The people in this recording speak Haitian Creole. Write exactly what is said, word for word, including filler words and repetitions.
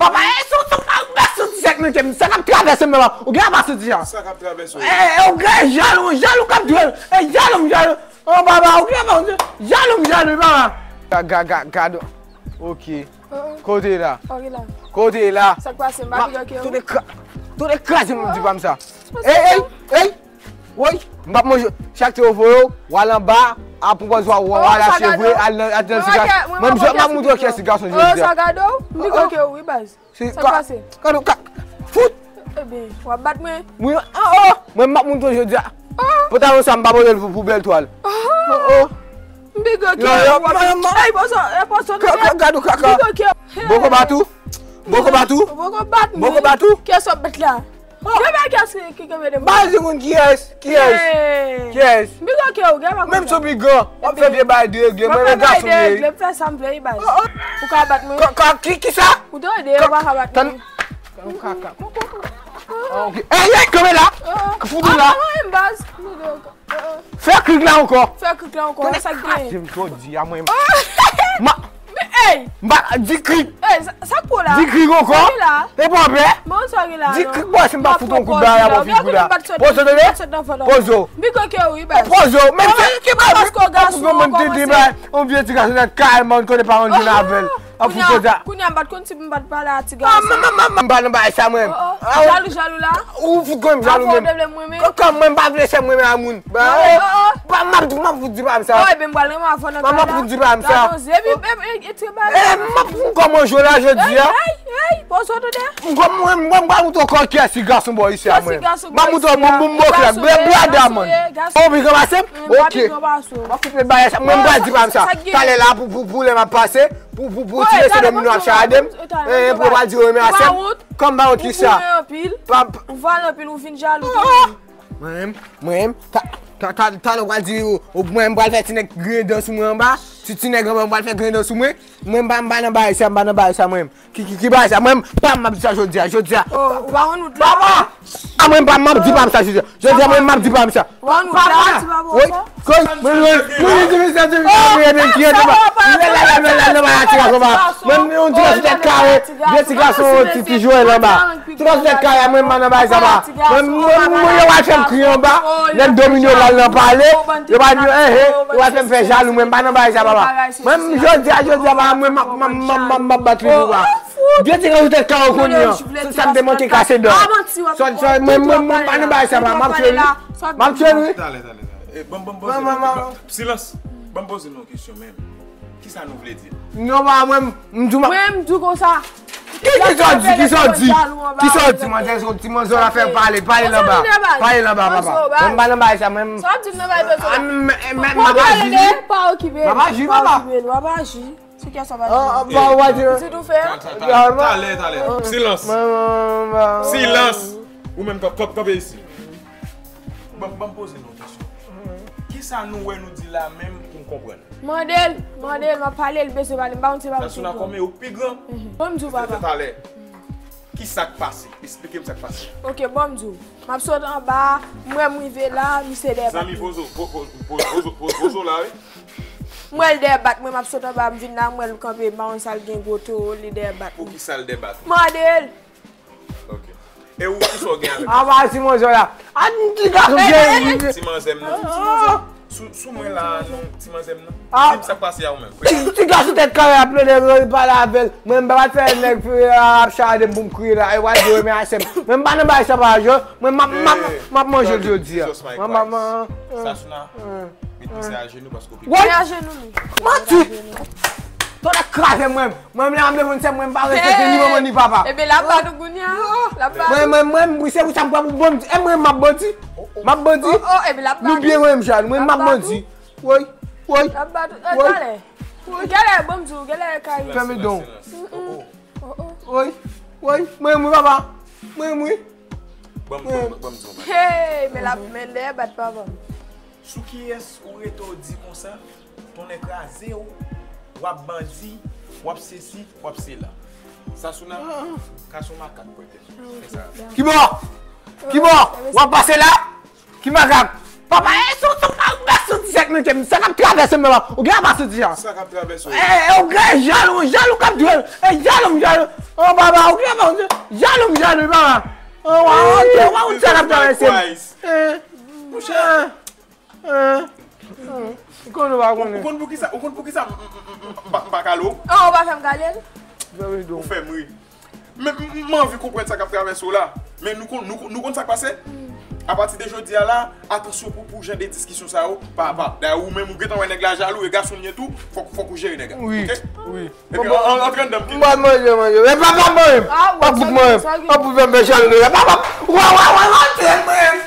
Papa, e sou, sou, papa, sou ti sèk nan kè m. Sa k ap travèse m nan, papa. Ou gen apa sou ti a? Sa k ap travèse w? E, e, ou gen jalou, jalou k ap dwe. E, jalou, jalou. Oh, papa, ou gen apa, jalou, jalou, papa. Ga, ga, ga, gad. Ok. Kote la? Ok la. Kote la? Sa k pase? M pa pi gwo ke ou. Tout ekra-, tout ekraze, m di pa m sa. Ey, ey, ey. Woy, m p ap manje. Chak te yo voye w, w al anba, a pwopòz w, w al achte vre, al nan, al nan ti gason. Mwen, m ap montre w kiyès ti gason jodi a. Sa gade w, m pi gwo ke ou, wi, baz. Sa k pase? Gade w, ka, fout! Ebyen, w ap bat mwen? Wi, oh, oh! Mwen, m ap montre w jodi a. Pantalon sa, m pa pote l pou, pou bèl twal. Oh, oh! M pi gwo ke ou. Ey, pozo, ey, pozo, nou fè. Gade w, kaka. M pi gwo ke ou. Boko bat ou? Boko bat ou? Boko bat mwen. Boko bat ou? Kiyès w ap bat la? Yo, men kiyès ki, ki kenbe de mwen? Baz, di moun kiyès? Kiyès? Kiyès? M pi gwo ke ou, gen pa konn sa. Menm si w pi gran, w ap fè vye bagay deregle, mwen, men gason m ye. M fè sa m vle, baz. Ou ka bat mwen? Ki, ki sa? Ou tande, ou pa ka bat mwen. Tann kaka. Ah, ok. Ey, ey, kanpe la! Fout ou la! Ah, mwen, baz. Fè krik la ankò. Fè krik la ankò, sa k gen? Jodi a mwen. Ma, men, ey! M pa di krik. Ey, sa, sa k pou la? Di krik ankò. Sa ki la? E pa pè. Bon, sa ki la? Di krik, bò, si m pa fout yon kout bagay a, bon, figi la. Pozo, tande? Pozo. M pi gwo ke ou, wi, baz. Pozo, men se ki bagay. Paske w gason, w kòmanse. On vye ti gason nèt, kalman, konnen pa yon joun avè l. Ap fout koza. Kounye a, m pa t konn si m pa t pale a ti gason. M pa nan bagay sa, mwen. Jalou, jalou la. Ou fout konn jalou menm. Kòm mwen, m pa vle sè mwen, men a moun. M ap, m ap fout di pa m sa. Oh, ebyen, m pral renmen avè w nan kay la. M ap fout di pa m sa. Gade yon zye, epi, epi, epi, epi, epi, epi. M ap fout kòman jwe la jodi a. Ey, ey, ey, pozo, tande. M pral montre w kiyès ki gason bò isi a, mwen. M ap montre w boum, boum, bòklè, blada, mwen. Ou vin ranmase m? Ok. M ap koupe bagay sa. Mwen, m pral di pa m sa. Talè la, pou, pou, pou lè m ap pase, pou, pou, pou ti mesye domino ap charade m. Pou yo pral di yo renmen asè m. Kòm pa wont ki sa. Ou vale anpil, ou vin jalou. Mwen menm, mwen menm, ta, ta, ta, talè w pral di, ou, mwen, m pral fè ti nèg griyen dan sou mwen anba. Ti, ti nèg anba, m pral fè griyen dan sou mwen. Mwen, m pa, m pa nan bagay sa, m pa nan bagay sa, mwen menm. Ki, ki, ki bagay sa? Mwen, m pa, m ap di sa jodi a, jodi a. Oh, ou pa konn wout la? Papa! A mwen, m pa, m ap di pa m sa jodi a. Jodi a, mwen, m ap di pa m sa. Ou pa konn wout la, ti babo sa? Wi, mwen, mwen, mwen, mwen, mwen, mwen, mwen, mwen, mwen, mwen, mwen, mwen, mwen, mwen, mwen, yon ti gason tèt kare, yon ti gason ti, ti jwèl anba. Ti gason tèt kare a, mwen, m pa nan bagay sa, pa. Mwen, mwen, mwen, yo pral fè m kriye anba. Nèg domine yo pral nan pale. Yo pral di, eh, eh, yo pral fè m fè jalou, mwen, m pa nan bagay sa, papa. Mwen, jodi a, jodi a, papa, mwen, m ap, m ap, m ap, m ap, m ap bat li pou pa. Vye ti gason tèt kare kounye a. Sa, sa m te manke kase dan. Sòt, sòt, mwen, mwen, mwen, m pa nan bagay sa, papa. M ap tye l wi. M ap tye l wi. Talè, talè, talè. Eh, ban m, ban m poze nou. Silans. Ban m poze nou yon kesyon menm. Kisa nou vle di? Non, pa mwen, m di w, mwen, m di w konsa. Ki, kisa w di, kisa w di? Kisa w di, manzè, ti manzè la fè pale, pale l anba. Pale l anba, papa. Mwen, m pa nan bagay sa, mwen. Sa w di m nan bagay sa? M ap aji wi. Pa okipe l. M ap aji, papa. M ap aji. Sou kè sa w ap aji. Ou di tou fè? Talè, talè. Silans. Silans. Ou menm, kanpe isi. Ban, ban m poze nou yon kesyon. Kisa nou wè nou di la menm pou m konprann? Mande l, mande l, m ap pale, l bezwen pale, m pa konn se pa pou Sasuna kòman ou pi gran. Bon, m di w, papa. Talè. Kisa k pase? Esplike m sa k pase. Ok, bon, m di w. M ap sot anba, m wè m rive la, misye dèyè bat mwen. Zanmi pozo, po-, po-, po-, pozo, pozo, pozo la, wi. M wè l dèyè bat mwen, m ap sot anba, m vin la, m wè l kanpe, m pa konn sa l gen gwo towo, li dèyè bat mwen. Poukisa l dèyè bat ou? Mande l. Ok. E ou, kisa w gen avèk sa? Apa ti manzè la. A ti gason vye. Ti manzè m nan. Sou, sou mwen la, non, ti manzè m nan. Di m sa k pase a ou menm. Ti, ti gason tèt kare ap plede pale avè l. Mwen, m pa t fè nèg ap chade m pou m kriye la. E w ap di renmen asè m. Mwen, m pa nan bagay sa pa jwe. Mwen, m ap, m ap, m ap manje l jodi a. Mwen, m ap, Sasuna, met misye ajenou paske w pi gran. Woy! Manti! Tonnè kraze mwen! Mwen, lè m ap defann sè m, mwen, m pa respekte ni manman ni papa. Ebyen, l ap bat ou kounye a. L ap bat ou. Mwen, mwen, mwen, se pou sa m pran pou bandi. E mwen, m ap bandi. M ap bandi. Oh, oh, ebyen, l ap bat ou. Nou byen wè m jan, mwen, m ap bandi. Woy, woy. L ap bat ou. Eh, talè. Genlè, bon, m di w, genlè ka rive. Fèmen don. Woy, woy. Mwen, mwen, papa. Mwen, mwen. Ban m, ban m, ban m di w bagay. Hey, men l ap, men l dèyè bat papa m. Sou kiyès ou rete w di konsa, tonnè kraze w, w ap bandi, w ap sesi, w ap sela. Sasuna, ka se yon makak pwetèt. Fè sa. Kibò? Kibò? W ap pase la? Ki makak? Papa, e sou, sou, sou ti sèk nan kè m. Sa k ap travèse m nan, papa. Ou gen apa sou ti a? Sa k ap travèse w? E, e, ou gen jalou, jalou k ap dwe. E, jalou, jalou. Oh, papa, ou kè pa, jalou, m jalou, papa. Oh, wa, wa, wa, ou sa k ap travèse m. Eh, eh, eh, eh. Ou konn ou pa konnen. Ou konn poukisa, ou konn poukisa m pa kale w? Oh, ou pa fè m kale l. Ou fè m ri. Men m anvi konprann sa k ap travèse w la. Men nou konn, nou konn sa k pase? Apati de jodi a la, atansyon pou, pou jan de diskisyon sa yo pa, pa. Dayè ou menm ou gentan wè nèg la jalou, e gason l ye tou, fòk, fòk ou jere nèg la. Wi, wi. Epi an, an, antre anndan m. M pa manje, manje. E papa mwen! Papa mwen! Papa mwen! Papa mwen!